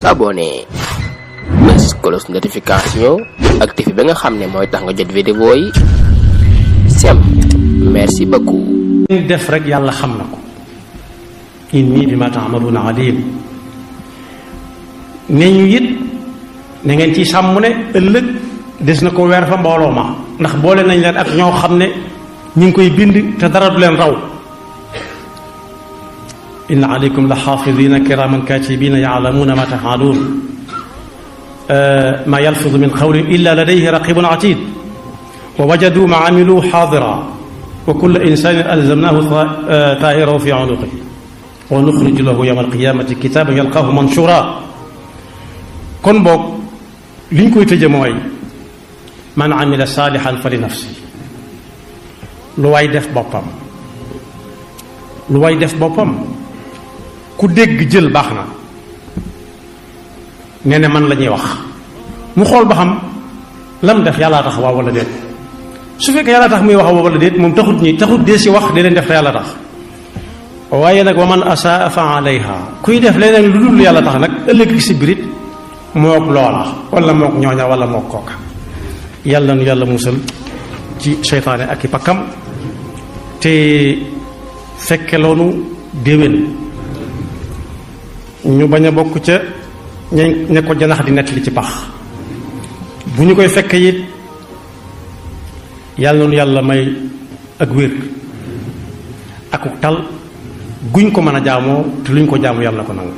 abonné bés cloche notification activé ba nga xam ne mooy tax nga jot vidéo yi sem merci beaucoup. def rek yàlla xam na ko inni bima ta'maluna alim ne ñu it na ngeen ci sàmm ne ëllëg des na ko weer fa mbooloo ma ndax boole nañ leen ak ñoo xam ne ñu ngi koy bind te dara du leen raw inna alaykum la xaafidina kiraman katibina ya'lamuna ma taf'alun ma yalfidu min qawlin illa ladayhi raqibun atid wa wajadu ma amilu xaadira wa kulla insanin alzamnahu taa'irahu fi unuqihi wa nuxriju lahu yawma alqiyamati kitaban yalqahu manshura kon boog liñ koy tëje mooy man amila saalihan fa li nafsi lu waay def boppam lu waay def boppam ku dégg jël baax na nee na man la ñuy wax mu xool ba xam lam def yàllaa tax waaw wala déet su fekkee yàlla tax muy wax waaw wala déet moom taxut dee si wax di leen def te yàlla tax waaye nag wa man asaa fa alayha kuy def leneen lu dul yàlla tax nag ëllëg si birit mook loola wala mook ñooña wala mook kooka yàlla nu yàlla musal ci seytaane ak i pakkam te fekke loonu déwén ñu bañ a bokk ca ña ko janax di nekk li ci pax bu ñu koy fekke it yàlla noonu yàlla may ak wér akuk tal guñ ko mën a jaamoo te luñ ko jaamu yàlla ko nangu